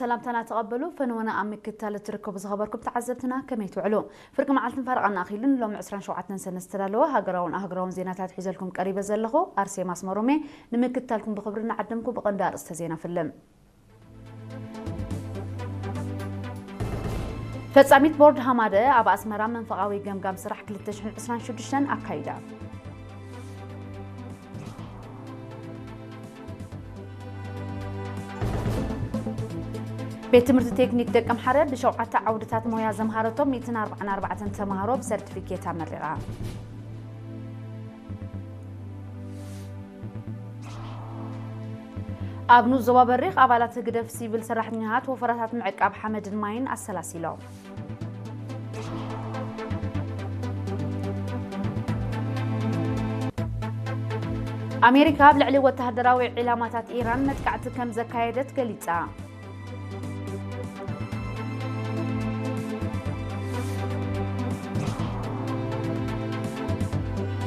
ሰላምታና ተቐበሉ። ፈነወና ኣብ ምክትታል እትርከቡ ዝኸበርኩም ተዓዘብትና ከመይ ትውዕሉ? ፍርቂ መዓልትን ፈረቓን ኣኺሉን ሎም ዕስራን ሸውዓተን ሰነ ዝተዳለወ ሃገራውን ኣህጉራውን ዜናታት ሒዘልኩም ቀሪበ ዘለኹ ኣርሴማ ኣስመሮሜ። ንምክትታልኩም ብኽብሪ እናዓደምኩ ብቐንዲ ኣርእስተ ዜና ፍልም። ፈጻሚት ቦርድ ሃማደ ኣብ ኣስመራ መንፈቓዊ ገምጋም ስራሕ ክልተ ሽሕን ዕስራን ሽዱሽተን ኣካይዳ። ቤት ትምህርቲ ቴክኒክ ደቀምሓረ ብሸውዓተ ዓውድታት ሞያ ዘምሃረቶም ሚእትን ኣርባዓን ኣርባዕተን ተምሃሮ ብሰርቲፊኬት ኣመሪቓ። ኣብ ንኡስ ዞባ በሪኽ ኣባላት ህግደፍ ሲቪል ሰራሕተኛታት ወፈራታት ምዕቃብ ሓመድን ማይን ኣሰላሲሎም። ኣሜሪካ ኣብ ልዕሊ ወተሃደራዊ ዒላማታት ኢራን መጥቃዕቲ ከም ዘካየደት ገሊጻ።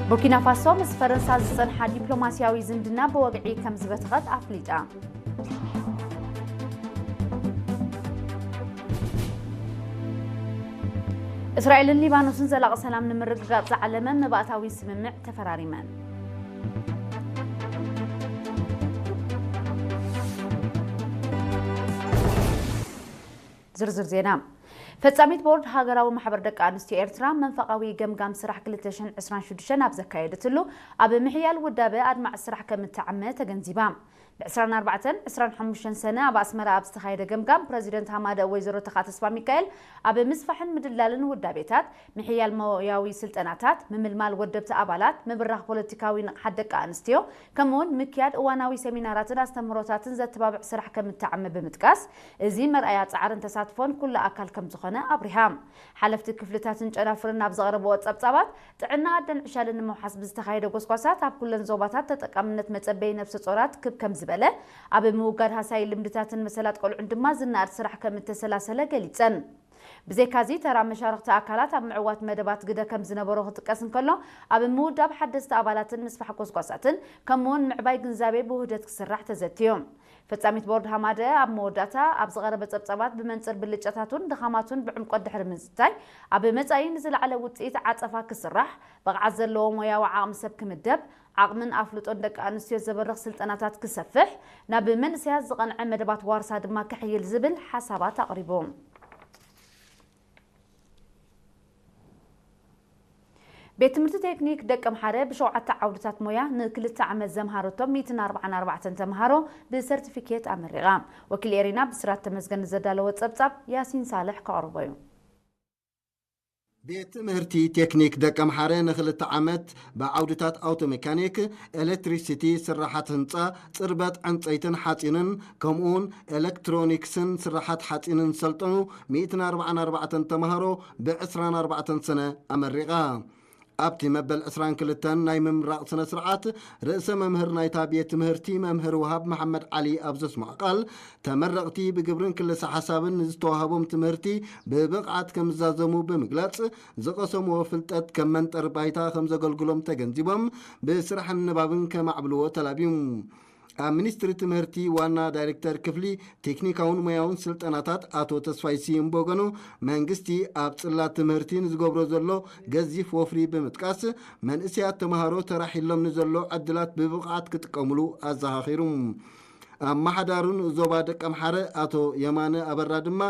ቡርኪና ፋሶ ምስ ፈረንሳ ዝጸንሓ ዲፕሎማስያዊ ዝምድና ብወግዒ ከም ዝበተኸት ኣፍሊጣ። እስራኤልን ሊባኖስን ዘላቒ ሰላም ንምርግጋጽ ዝዓለመ መባእታዊ ስምምዕ ተፈራሪመን። ዝርዝር ዜና። ፈጻሚት ቦርድ ሃገራዊ ማሕበር ደቂ ኣንስትዮ ኤርትራ መንፈቓዊ ገምጋም ስራሕ ክልተ ሽሕን ዕስራን ሽዱሽተን ኣብ ዘካየደትሉ፣ ኣብ ምሕያል ውዳበ ኣድማዒ ስራሕ ከም እትዓመ ተገንዚባ። ብ ዕስራን ኣርባዕተን ዕስራን ሓሙሽተን ሰነ ኣብ ኣስመራ ኣብ ዝተኻየደ ገምጋም፣ ፕረዚደንት ሃማደ ወይዘሮ ተኻ ተስፋ ሚካኤል፣ ኣብ ምስፋሕን ምድላልን ውዳቤታት፣ ምሕያል ሞያዊ ስልጠናታት፣ ምምልማል ወደብቲ ኣባላት፣ ምብራኽ ፖለቲካዊ ንቕሓት ደቂ ኣንስትዮ፣ ከምኡውን ምክያድ እዋናዊ ሰሚናራትን ኣስተምህሮታትን ዘተባብዕ ስራሕ ከም እተዓመ ብምጥቃስ፣ እዚ መርኣያ ጻዕርን ተሳትፎን ኩሉ ኣካል ከም ዝኾነ ኣብሪሃ። ሓለፍቲ ክፍልታትን ጨናፍርን ኣብ ዘቕረብዎ ጸብጻባት፣ ጥዕና ኣደን ዕሻልን ንምውሓስ ብዝተኻየደ ጎስጓሳት ኣብ ኩለን ዞባታት ተጠቃምነት መጸበዪ ነፍሰ ጾራት ክብ ከም ዝበለ፣ ኣብ ምውጋድ ሃሳዪ ልምድታትን መሰላት ቆልዑን ድማ ዝነኣድ ስራሕ ከም እተሰላሰለ ገሊጸን። ብዘይካዚ፣ ተራ መሻርኽቲ ኣካላት ኣብ ምዕዋት መደባት ግደ ከም ዝነበሮ ክጥቀስ እንከሎ፣ ኣብ ምውዳብ ሓደስቲ ኣባላትን ምስፋሕ ጎስጓሳትን፣ ከምኡውን ምዕባይ ግንዛቤ ብውህደት ክስራሕ ተዘትዩ። ፈጻሚት ቦርድ ሃማደ ኣብ መወዳእታ ኣብ ዝቐረበ ጸብጻባት፣ ብመንጽር ብልጫታቱን ድኻማቱን ብዕምቆት ድሕሪ ምዝታይ፣ ኣብ መጻኢ ንዝለዓለ ውጽኢት ዓጸፋ ክስራሕ፣ ብቕዓት ዘለዎ ሞያዊ ዓቕሚ ሰብ ክምደብ፣ ዓቕምን ኣፍልጦን ደቂ ኣንስትዮ ዘበርኽ ስልጠናታት ክሰፍሕ፣ ናብ መንእሰያት ዝቐንዐ መደባት ዋርሳ ድማ ክሕይል ዝብል ሓሳባት ኣቕሪቡ። ቤት ትምህርቲ ቴክኒክ ደቀምሓረ ብሸውዓተ ዓውድታት ሞያ ንክልተ ዓመት ዘምሃረቶም ሚእትን ኣርባዓን ኣርባዕተን ተምሃሮ ብሰርቲፊኬት ኣመሪቓ። ወኪል ኤሪና ብስራት ተመስገን ዘዳለወ ጸብጻብ ያሲን ሳልሕ ከቕርቦ እዩ። ቤት ትምህርቲ ቴክኒክ ደቀምሓረ ንክልተ ዓመት ብዓውድታት ኣውቶ ሜካኒክ፣ ኤሌክትሪሲቲ፣ ስራሓት ህንፃ፣ ፅርበት ዕንፀይትን ሓፂንን ከምኡውን ኤሌክትሮኒክስን ስራሓት ሓፂንን ዝሰልጠኑ ሚእትን ኣርባዓን ኣርባዕተን ተምሃሮ ብ ዕስራን ኣርባዕተን ሰነ ኣመሪቓ። ኣብቲ መበል ዕስራን ክልተን ናይ ምምራቕ ስነ ስርዓት፣ ርእሰ መምህር ናይታ ቤት ትምህርቲ መምህር ወሃብ መሓመድ ዓሊ ኣብ ዘስምዖ ቃል፣ ተመረቕቲ ብግብርን ክልሰ ሓሳብን ንዝተዋህቦም ትምህርቲ ብብቕዓት ከም ዝዛዘሙ ብምግላጽ፣ ዝቐሰምዎ ፍልጠት ከም መንጠር ባይታ ከም ዘገልግሎም ተገንዚቦም፣ ብስራሕን ንባብን ከማዕብልዎ ተላብዩ። ኣብ ሚኒስትሪ ትምህርቲ ዋና ዳይሬክተር ክፍሊ ቴክኒካውን ሞያውን ስልጠናታት ኣቶ ተስፋይ ስዩም ብወገኑ፣ መንግስቲ ኣብ ጽላት ትምህርቲ ንዝገብሮ ዘሎ ገዚፍ ወፍሪ ብምጥቃስ፣ መንእሰያት ተምሃሮ ተራሒሎም ንዘሎ ዕድላት ብብቕዓት ክጥቀምሉ ኣዘኻኺሩ። ኣመሓዳሪ ንኡስ ዞባ ደቀምሓረ ኣቶ የማነ ኣበራ ድማ፣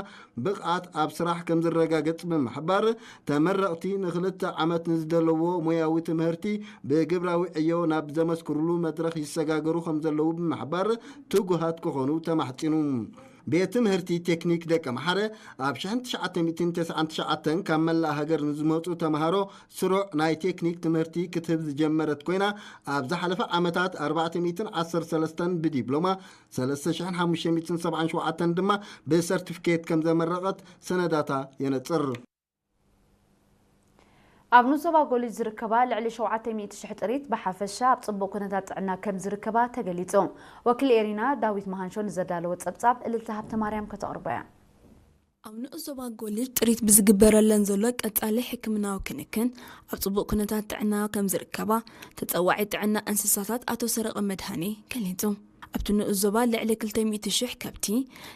ብቕዓት ኣብ ስራሕ ከም ዝረጋገጽ ብምሕባር፣ ተመረቕቲ ንክልተ ዓመት ንዝደለዎ ሞያዊ ትምህርቲ ብግብራዊ ዕዮ ናብ ዘመስክሩሉ መድረኽ ይሰጋገሩ ከም ዘለዉ ብምሕባር፣ ትጉሃት ክኾኑ ተማሕጺኑ። ቤት ትምህርቲ ቴክኒክ ደቀምሓረ ኣብ ሽሕን ትሽዓተ ሚእትን ተስዓን ትሽዓተን ካብ መላእ ሃገር ንዝመጹ ተምሃሮ ስሩዕ ናይ ቴክኒክ ትምህርቲ ክትህብ ዝጀመረት ኮይና፣ ኣብ ዝሓለፈ ዓመታት ኣርባዕተ ሚእትን ዓሰርተ ሰለስተን ብዲፕሎማ፣ ሰለስተ ሽሕን ሓሙሽተ ሚእትን ሰብዓን ሸውዓተን ድማ ብሰርቲፊኬት ከም ዘመረቐት ሰነዳታ የነጽር። ኣብ ንኡስ ዞባ ጎሊጅ ዝርከባ ልዕሊ ሸውዓተ ሚእቲ ሽሕ ጥሪት ብሓፈሻ ኣብ ጽቡቕ ኩነታት ጥዕና ከም ዝርከባ ተገሊጹ። ወኪል ኤሪና ዳዊት መሃንሾ ንዘዳለወ ጸብጻብ እልልታ ሃብተማርያም ከተቕርቦ እያ። ኣብ ንኡስ ዞባ ጎሊጅ ጥሪት ብዝግበረለን ዘሎ ቀጻሊ ሕክምናዊ ክንክን ኣብ ጽቡቕ ኩነታት ጥዕና ከም ዝርከባ ተጸዋዒ ጥዕና እንስሳታት ኣቶ ሰረቐ መድሃኔ ገሊጹ። ኣብቲ ንኡስ ዞባ ልዕሊ ክልተ ሚእቲ ሽሕ ከብቲ፣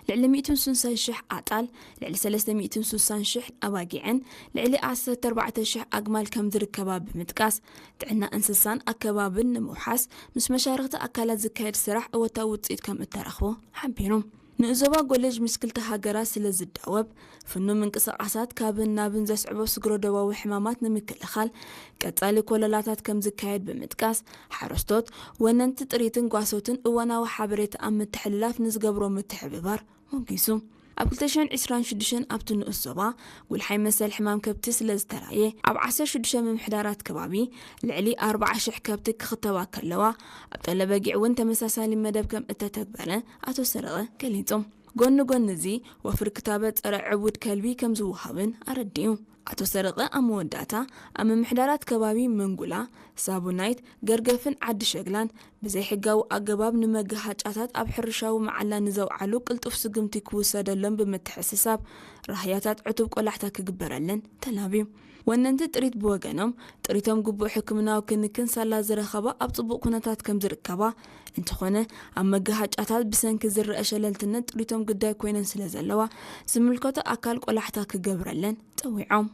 ልዕሊ ሚእትን ስሳን ሽሕ ኣጣል፣ ልዕሊ ሰለስተ ሚእትን ስሳን ሽሕ ኣባጊዕን ልዕሊ ዓሰርተ ኣርባዕተ ሽሕ ኣግማል ከም ዝርከባ ብምጥቃስ፣ ጥዕና እንስሳን ኣከባብን ንምውሓስ ምስ መሻርኽቲ ኣካላት ዝካየድ ስራሕ እወታዊ ውፅኢት ከም እተረኽቦ ሓቢሩ። ንኡስ ዞባ ጎለጅ ምስ ክልተ ሃገራት ስለ ዝዳወብ፣ ፍኑው ምንቅስቓሳት ካብን ናብን ዘስዕቦ ስግረ ዶባዊ ሕማማት ንምክልኻል ቀጻሊ ኮለላታት ከም ዝካየድ ብምጥቃስ፣ ሓረስቶት፣ ወነንቲ ጥሪትን ጓሶትን እዋናዊ ሓበሬታ ኣብ ምትሕልላፍ ንዝገብሮ ምትሕብባር ሞጊሱ። ኣብ ክልተ ሽሕን ዕስራን ሽዱሽተን ኣብቲ ንኡስ ዞባ ጉልሓይ መሰል ሕማም ከብቲ ስለ ዝተራየ፣ ኣብ ዓሰርተ ሽዱሽተ ምምሕዳራት ከባቢ ልዕሊ ኣርባዓ ሽሕ ከብቲ ክኽተባ ከለዋ፣ ኣብ ጠለ በጊዕ እውን ተመሳሳሊ መደብ ከም እተተግበረ ኣቶ ሰረቐ ገሊጹ። ጎኒ ጎኒ እዚ፣ ወፍሪ ክታበት ጸረ ዕቡድ ከልቢ ከም ዝወሃብን ኣረዲኡ። ኣቶ ሰረቐ ኣብ መወዳእታ፣ ኣብ ምምሕዳራት ከባቢ መንጉላ፣ ሳቡናይት፣ ገርገፍን ዓዲ ሸግላን ብዘይሕጋዊ ኣገባብ ንመገሃጫታት ኣብ ሕርሻዊ መዓላ ንዘውዓሉ ቅልጡፍ ስጉምቲ ክውሰደሎም ብምትሕስሳብ፣ ራህያታት ዕቱብ ቆላሕታ ክግበረለን ተላብዩ። ወነንቲ ጥሪት ብወገኖም፣ ጥሪቶም ግቡእ ሕክምናዊ ክንክን ሳላ ዝረኸባ ኣብ ጽቡቕ ኩነታት ከም ዝርከባ፣ እንተኾነ ኣብ መገሃጫታት ብሰንኪ ዝረአ ሸለልትነት ጥሪቶም ግዳይ ኮይነን ስለ ዘለዋ፣ ዝምልከቶ ኣካል ቆላሕታ ክገብረለን ጸዊዖም።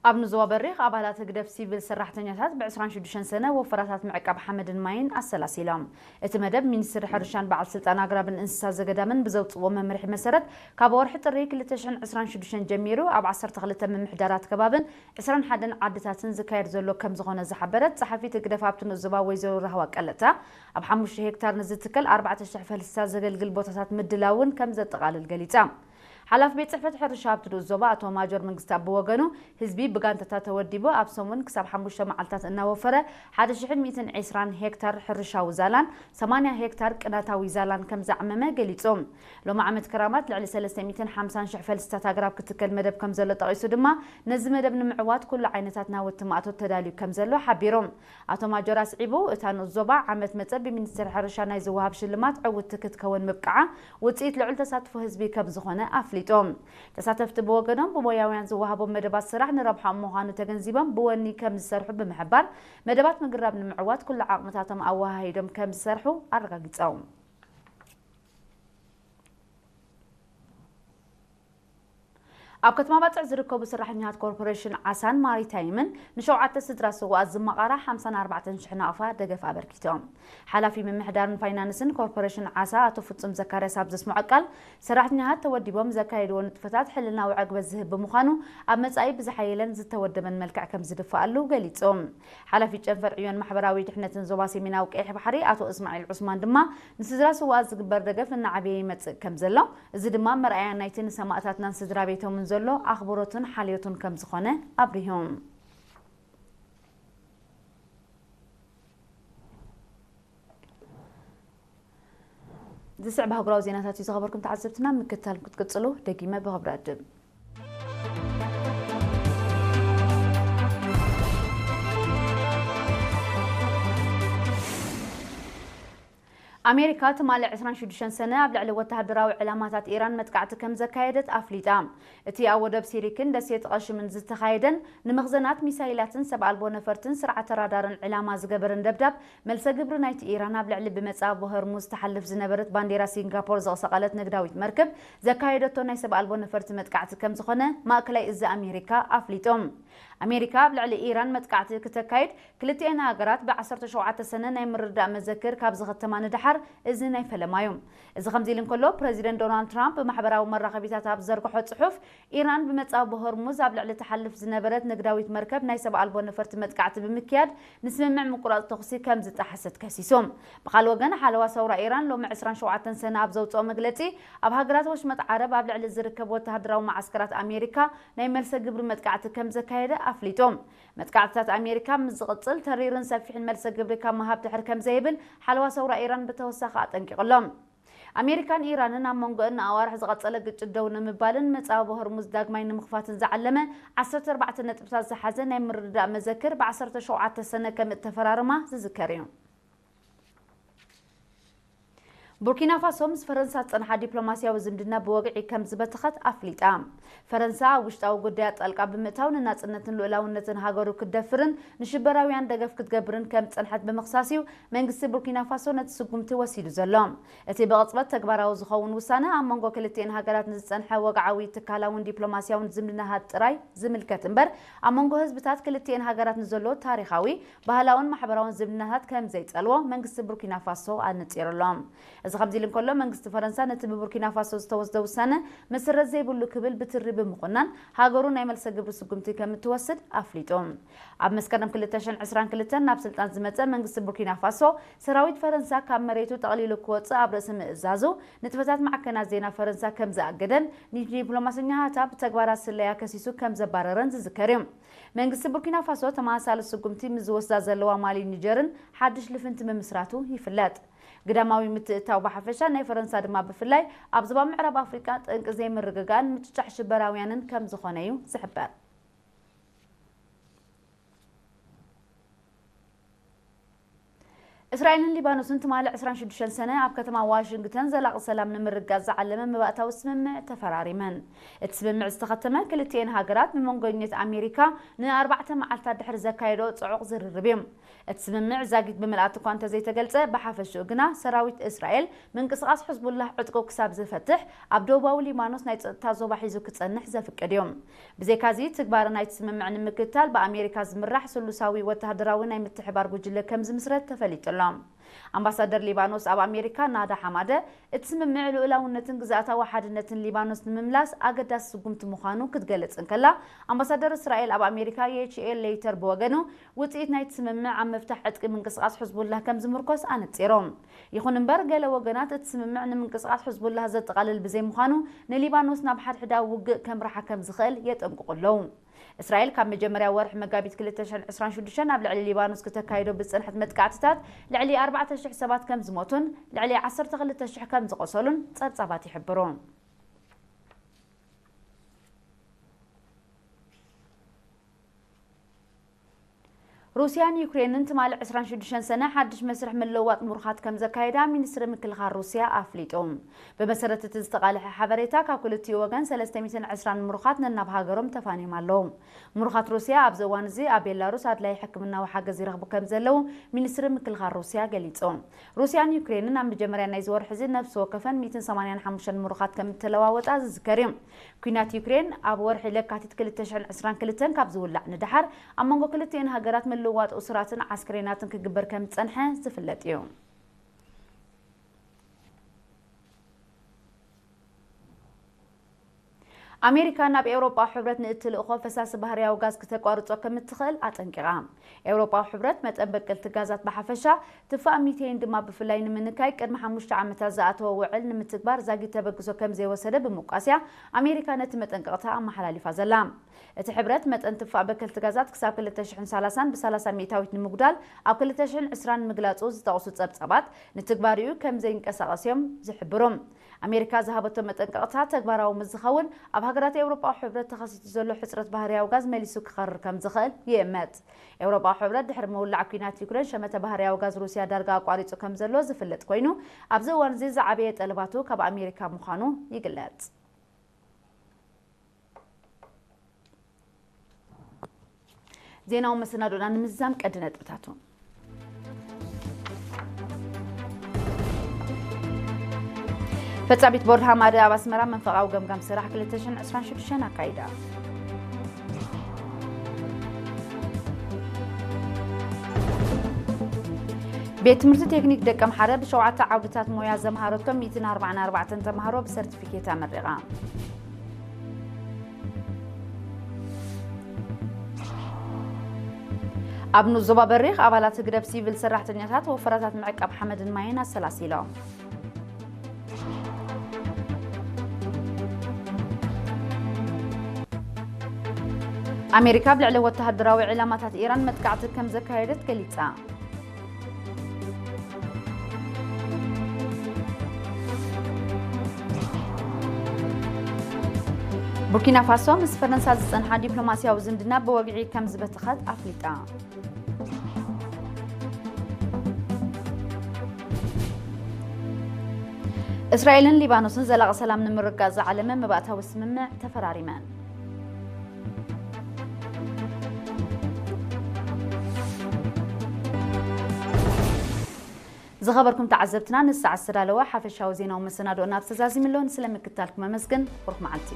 ኣብ ንዞባ በሪኽ ኣባላት ህግደፍ ሲቪል ሰራሕተኛታት ብ ዕስራን ሽዱሽተን ሰነ ወፈራታት ምዕቃብ ሓመድን ማይን ኣሰላሲሎም። እቲ መደብ ሚኒስትሪ ሕርሻን በዓል ስልጣን ኣግራብን እንስሳ ዘገዳምን ብዘውፅዎ መምርሒ መሰረት፣ ካብ ወርሒ ጥሪ ክልተ ሽሕን ዕስራን ሽዱሽተን ጀሚሩ ኣብ ዓሰርተ ክልተ ምምሕዳራት ከባብን ዕስራን ሓደን ዓድታትን ዝካየድ ዘሎ ከም ዝኾነ ዝሓበረት ጸሓፊት ህግደፍ ኣብቲ ንኡስ ዞባ ወይዘሮ ራህዋ ቀለታ፣ ኣብ ሓሙሽተ ሄክታር ንዝትከል ኣርባዕተ ሽሕ ፈልስታት ዘገልግል ቦታታት ምድላውን ከም ዘጠቓልል ገሊጻ። ሓላፊ ቤት ጽሕፈት ሕርሻ ኣብቲ ንኡስ ዞባ ኣቶ ማጆር መንግስታብ ብወገኑ፣ ህዝቢ ብጋንታታት ተወዲቡ ኣብ ሰሙን ክሳብ ሓሙሽተ መዓልታት እናወፈረ ሓደ ሽሕን ሚእትን ዕስራን ሄክታር ሕርሻዊ ዛላን ሰማንያ ሄክታር ቅናታዊ ዛላን ከም ዘዕመመ ገሊጹ። ሎሚ ዓመት ክራማት ልዕሊ ሰለስተ ሚእትን ሓምሳን ሽሕ ፈልስታት ኣግራብ ክትከል መደብ ከም ዘሎ ጠቒሱ ድማ፣ ነዚ መደብ ንምዕዋት ኩሉ ዓይነታት ናውቲ ማእቶት ተዳልዩ ከም ዘሎ ሓቢሩ። ኣቶ ማጆር ኣስዒቡ፣ እታ ንኡስ ዞባ ዓመት መጸ ብሚኒስትሪ ሕርሻ ናይ ዝወሃብ ሽልማት ዕውትቲ ክትከውን ምብቃዓ ውጽኢት ልዑል ተሳትፎ ህዝቢ ከም ዝኾነ ኣፍሊጡ። ተሳተፍቲ ብወገኖም ብሞያውያን ዝወሃቦም መደባት ስራሕ ንረብሓኦም ምዃኑ ተገንዚቦም ብወኒ ከም ዝሰርሑ ብምሕባር፣ መደባት ምግራብ ንምዕዋት ኩሉ ዓቕምታቶም ኣወሃሂዶም ከም ዝሰርሑ ኣረጋጊጾም። ኣብ ከተማ ባጽዕ ዝርከቡ ሰራሕተኛታት ኮርፖሬሽን ዓሳን ማሪታይምን ንሸውዓተ ስድራ ስውኣት ዝመቓራ ሓምሳን ኣርባዕተን ሽሕ ናቕፋ ደገፍ ኣበርኪቶም። ሓላፊ ምምሕዳርን ፋይናንስን ኮርፖሬሽን ዓሳ ኣቶ ፍጹም ዘካርያስ ኣብ ዘስምዖ ቃል፣ ሰራሕተኛታት ተወዲቦም ዘካየድዎ ንጥፈታት ሕልናዊ ዕግበት ዝህብ ብምዃኑ፣ ኣብ መጻኢ ብዝሓየለን ዝተወደበን መልክዕ ከም ዝድፍኣሉ ገሊጹ። ሓላፊ ጨንፈር ዕዮን ማሕበራዊ ድሕነትን ዞባ ሰሜናዊ ቀይሕ ባሕሪ ኣቶ እስማዒል ዑስማን ድማ፣ ንስድራ ስውኣት ዝግበር ደገፍ እናዓበየ ይመጽእ ከም ዘሎ፣ እዚ ድማ መርኣያ ናይቲ ንሰማእታትናን ስድራ ቤቶምን ዘሎ ኣኽብሮትን ሓልዮትን ከም ዝኾነ ኣብሪሁ። ዝስዕብ ኣህጉራዊ ዜናታት እዩ ዝኸበርኩም ተዓዘብትና፣ ምክትታል ክትቅጽሉ ደጊመ ብኽብሪ ዕድም። ኣሜሪካ ትማሊ ዕስራን ሽዱሽተን ሰነ ኣብ ልዕሊ ወተሃደራዊ ዕላማታት ኢራን መጥቃዕቲ ከም ዘካየደት ኣፍሊጣ። እቲ ኣብ ወደብ ሲሪክን ደሴት ቐሽምን ዝተኻየደን ንመኽዘናት ሚሳይላትን ሰብ ኣልቦ ነፈርትን ስርዓተ ራዳርን ዕላማ ዝገበረን ደብዳብ፣ መልሰ ግብሪ ናይቲ ኢራን ኣብ ልዕሊ ብመጻብቦ ሆርሙዝ ትሓልፍ ዝነበረት ባንዴራ ሲንጋፖር ዘቕሰቐለት ንግዳዊት መርከብ ዘካየደቶ ናይ ሰብ ኣልቦ ነፈርቲ መጥቃዕቲ ከም ዝኾነ ማእከላይ እዚ ኣሜሪካ ኣፍሊጡ። ኣሜሪካ ኣብ ልዕሊ ኢራን መጥቃዕቲ ክተካይድ፣ ክልቲኤን ሃገራት ብ ዓሰርተ ሸውዓተ ሰነ ናይ ምርድዳእ መዘክር ካብ ዝኸተማ ንደሓር፣ እዚ ናይ ፈለማ እዩ። እዚ ከምዚ ኢሉ እንከሎ፣ ፕረዚደንት ዶናልድ ትራምፕ ብማሕበራዊ መራኸቢታት ኣብ ዝዘርግሖ ጽሑፍ፣ ኢራን ብመጻብቦ ሆርሙዝ ኣብ ልዕሊ ትሓልፍ ዝነበረት ንግዳዊት መርከብ ናይ ሰብ ኣልቦ ነፈርቲ መጥቃዕቲ ብምክያድ፣ ንስምምዕ ምቁራጽ ተኹሲ ከም ዝጠሓሰት ከሲሱ። ብኻልእ ወገን፣ ሓለዋ ሰውራ ኢራን ሎሚ ዕስራን ሸውዓተን ሰነ ኣብ ዘውጽኦ መግለጺ፣ ኣብ ሃገራት ወሽመጥ ዓረብ ኣብ ልዕሊ ዝርከብ ወተሃደራዊ መዓስከራት ኣሜሪካ ናይ መልሰ ግብሪ መጥቃዕቲ ከም ዘካየደ ኣፍሊጡ። መጥቃዕትታት ኣሜሪካ ምስ ዝቕጽል፣ ተሪርን ሰፊሕን መልሰ ግብሪ ካብ ምሃብ ድሕር ከም ዘይብል ሓለዋ ሰውራ ኢራን ብተወሳኺ ኣጠንቂቑ ኣሎ። ኣሜሪካን ኢራንን ኣብ መንጎ እነኣዋርሕ ዝቐጸለ ግጭት ደው ንምባልን መጻብቦ ሆርሙዝ ዳግማይ ንምኽፋትን ዝዓለመ ዓሰርተ ኣርባዕተ ነጥብታት ዝሓዘ ናይ ምርድዳእ መዘክር ብ ዓሰርተ ሸውዓተ ሰነ ከም እተፈራረማ ዝዝከር እዩ። ቡርኪና ፋሶ ምስ ፈረንሳ ዝጸንሓ ዲፕሎማስያዊ ዝምድና ብወግዒ ከም ዝበተኸት ኣፍሊጣ። ፈረንሳ ኣብ ውሽጣዊ ጉዳያት ጣልቃ ብምእታው ንናጽነትን ልኡላውነትን ሃገሩ ክትደፍርን ንሽበራውያን ደገፍ ክትገብርን ከም ዝጸንሐት ብምኽሳስ እዩ መንግስቲ ቡርኪና ፋሶ ነቲ ስጉምቲ ወሲዱ ዘሎ። እቲ ብቕጽበት ተግባራዊ ዝኸውን ውሳነ ኣብ መንጎ ክልቲኤን ሃገራት ንዝጸንሐ ወግዓዊ ትካላውን ዲፕሎማስያውን ዝምድናታት ጥራይ ዝምልከት እምበር ኣብ መንጎ ህዝብታት ክልቲኤን ሃገራት ንዘሎ ታሪኻዊ፣ ባህላውን ማሕበራውን ዝምድናታት ከም ዘይጸልዎ መንግስቲ ቡርኪና ፋሶ ኣነጺሩ ኣሎ። እዚ ከምዚ ኢሉ እንከሎ መንግስቲ ፈረንሳ ነቲ ብቡርኪና ፋሶ ዝተወስደ ውሳነ መሰረት ዘይብሉ ክብል ብትሪ ብምኹናን ሃገሩ ናይ መልሰ ግብሪ ስጉምቲ ከም እትወስድ ኣፍሊጡ። ኣብ መስከረም ክልተ ሽሕን ዕስራን ክልተን ናብ ስልጣን ዝመጸ መንግስቲ ቡርኪና ፋሶ ሰራዊት ፈረንሳ ካብ መሬቱ ጠቕሊሉ ክወጽእ ኣብ ርእሲ ምእዛዙ ንጥፈታት ማዕከናት ዜና ፈረንሳ ከም ዝኣገደን ንዲፕሎማሰኛታት ብተግባራት ስለያ ከሲሱ ከም ዘባረረን ዝዝከር እዩ። መንግስቲ ቡርኪና ፋሶ ተመሳሳሊ ስጉምቲ ምስ ዝወስዳ ዘለዋ ማሊ ኒጀርን ሓድሽ ልፍንቲ ምምስራቱ ይፍለጥ። ግዳማዊ ምትእትታው ብሓፈሻ ናይ ፈረንሳ ድማ ብፍላይ ኣብ ዞባ ምዕራብ ኣፍሪቃ ጠንቂ ዘይምርግጋእን ምጭጫሕ ሽበራውያንን ከም ዝኾነ እዩ ዝሕበር። እስራኤልን ሊባኖስን ትማሊ ዕስራን ሽዱሽተን ሰነ ኣብ ከተማ ዋሽንግተን ዘላቒ ሰላም ንምርግጋጽ ዝዓለመ መባእታዊ ስምምዕ ተፈራሪመን። እቲ ስምምዕ ዝተኸተመ ክልቲኤን ሃገራት ብመንጎኝነት ኣሜሪካ ንኣርባዕተ መዓልታት ድሕሪ ዘካየዶ ጽዑቕ ዝርርብ እዩ። እቲ ስምምዕ ዛጊት ብምልኣት እኳ እንተዘይተገልጸ፣ ብሓፈሽኡ ግና ሰራዊት እስራኤል ምንቅስቓስ ሕዝቡላህ ዕጥቁ ክሳብ ዝፈትሕ ኣብ ደቡባዊ ሊባኖስ ናይ ጸጥታ ዞባ ሒዙ ክጸንሕ ዘፍቅድ እዩ። ብዘይካዚ፣ ትግባረ ናይቲ ስምምዕ ንምክትታል ብኣሜሪካ ዝምራሕ ስሉሳዊ ወተሃደራዊ ናይ ምትሕባር ጉጅለ ከም ዝምስረት ተፈሊጡ ኣሎ። ኣምባሳደር ሊባኖስ ኣብ ኣሜሪካ ናዳ ሓማደ፣ እቲ ስምምዕ ልኡላውነትን ግዝኣታዊ ሓድነትን ሊባኖስ ንምምላስ ኣገዳሲ ስጉምቲ ምዃኑ ክትገልጽ እንከላ፣ ኣምባሳደር እስራኤል ኣብ ኣሜሪካ የች ኤል ሌይተር ብወገኑ፣ ውጽኢት ናይቲ ስምምዕ ኣብ ምፍታሕ ዕጥቂ ምንቅስቓስ ሕዝቡላህ ከም ዝምርኮስ ኣነጺሩ። ይኹን እምበር፣ ገለ ወገናት እቲ ስምምዕ ንምንቅስቓስ ሕዝቡላህ ዘጠቓልል ብዘይምዃኑ፣ ንሊባኖስ ናብ ሓድሕዳዊ ውግእ ከምርሓ ከም ዝኽእል የጠንቅቑ ኣለዉ። እስራኤል ካብ መጀመርያ ወርሒ መጋቢት ክልተ ሽሕን ዕስራን ሽዱሽተን ኣብ ልዕሊ ሊባኖስ ክተካይዶ ብዝጸንሐት መጥቃዕትታት ልዕሊ ኣርባዕተ ሽሕ ሰባት ከም ዝሞቱን ልዕሊ ዓሰርተ ክልተ ሽሕ ከም ዝቖሰሉን ጸብጻባት ይሕብሩ። ሩስያን ዩክሬንን ትማሊ ዕስራን ሽዱሽተን ሰነ ሓድሽ መስርሕ ምልውዋጥ ምሩኻት ከም ዘካየዳ ሚኒስትሪ ምክልኻል ሩስያ ኣፍሊጡ። ብመሰረት እቲ ዝተቓልሐ ሓበሬታ፣ ካብ ክልቲኡ ወገን ሰለስተ ሚእትን ዕስራን ምሩኻት ነናብ ሃገሮም ተፋንዮም ኣለዉ። ምሩኻት ሩስያ ኣብዚ እዋን እዚ ኣብ ቤላሩስ ኣድላዪ ሕክምናዊ ሓገዝ ይረኽቡ ከም ዘለዉ ሚኒስትሪ ምክልኻል ሩስያ ገሊጹ። ሩስያን ዩክሬንን ኣብ መጀመርያ ናይዚ ወርሒ እዚ ነፍሲ ወከፈን ሚእትን ሰማንያን ሓሙሽተን ምሩኻት ከም እተለዋወጣ ዝዝከር እዩ። ኲናት ዩክሬን ኣብ ወርሒ ለካቲት ክልተ ሽሕን ዕስራን ክልተን ካብ ዝውላዕ ንደሓር፣ ኣብ መንጎ ክልቲኤን ሃገራት ምልውዋጥ እሱራትን ዓስክሬናትን ክግበር ከም ዝጸንሐ ዝፍለጥ እዩ። ኣሜሪካ ናብ ኤውሮጳ ሕብረት ንእትልእኾ ፈሳሲ ባህርያዊ ጋዝ ክተቋርጾ ከም እትኽእል ኣጠንቂቓ። ኤውሮጳዊ ሕብረት መጠን በቀልቲ ጋዛት ብሓፈሻ፣ ትፋእ ሚቴን ድማ ብፍላይ ንምንካይ ቅድሚ ሓሙሽተ ዓመታት ዝኣተወ ውዕል ንምትግባር ዛጊት ተበግሶ ከም ዘይወሰደ ብምውቃስያ፣ ኣሜሪካ ነቲ መጠንቀቕታ ኣመሓላሊፋ ዘላ። እቲ ሕብረት መጠን ትፋእ በከልቲ ጋዛት ክሳብ ክልተ ሽሕን ሰላሳን ብሰላሳ ሚእታዊት ንምጉዳል ኣብ ክልተ ሽሕን ዕስራን ምግላጹ ዝጠቕሱ ጸብጻባት፣ ንትግባሪኡ ከም ዘይንቀሳቐስ እዮም ዝሕብሩ። ኣሜሪካ ዝሃበቶ መጠንቀቕታ ተግባራዊ ምስ ዝኸውን፣ ኣብ ሃገራት ኤውሮጳዊ ሕብረት ተኸሲቱ ዘሎ ሕጽረት ባህርያዊ ጋዝ መሊሱ ክኸርር ከም ዝኽእል ይእመት። ኤውሮጳዊ ሕብረት ድሕሪ ምውላዕ ኲናት ዩክሬን ሸመተ ባህርያዊ ጋዝ ሩስያ ዳርጋ ኣቋሪጹ ከም ዘሎ ዝፍለጥ ኮይኑ፣ ኣብዚ እዋን እዚ ዝዓበየ ጠለባቱ ካብ ኣሜሪካ ምዃኑ ይግለጽ። ዜናዊ መሰናዶና ንምዝዛም ቀዲ ነጥብታቱ። ፈጻሚት ቦርድ ሃማደ ኣብ ኣስመራ መንፈቓዊ ገምጋም ስራሕ ክልተ ሽሕን ዕስራን ሽዱሽተን ኣካይዳ። ቤት ትምህርቲ ቴክኒክ ደቀምሓረ ብሸውዓተ ዓውድታት ሞያ ዘምሃረቶም ሚእትን ኣርባዓን ኣርባዕተን ተምሃሮ ብሰርቲፊኬት ኣመሪቓ። ኣብ ንኡስ ዞባ በሪኽ ኣባላት ህግደፍ ሲቪል ሰራሕተኛታት ወፈራታት ምዕቃብ ሓመድን ማይን ኣሰላሲሎም። ኣሜሪካ ኣብ ልዕሊ ወተሃደራዊ ዕላማታት ኢራን መጥቃዕቲ ከም ዘካየደት ገሊጻ። ቡርኪና ፋሶ ምስ ፈረንሳ ዝጸንሓ ዲፕሎማስያዊ ዝምድና ብወግዒ ከም ዝበተኸት ኣፍሊጣ። እስራኤልን ሊባኖስን ዘላቒ ሰላም ንምርግጋጽ ዝዓለመ መባእታዊ ስምምዕ ተፈራሪመን። ዝኸበርኩም ተዓዘብትና፣ ንሰዓት ዝተዳለወ ሓፈሻዊ ዜናዊ መሰናድኦና ተዛዚሙ ኣሎ። ስለምክትታልኩም ኣመስግን። ብሩኽ መዓልቲ።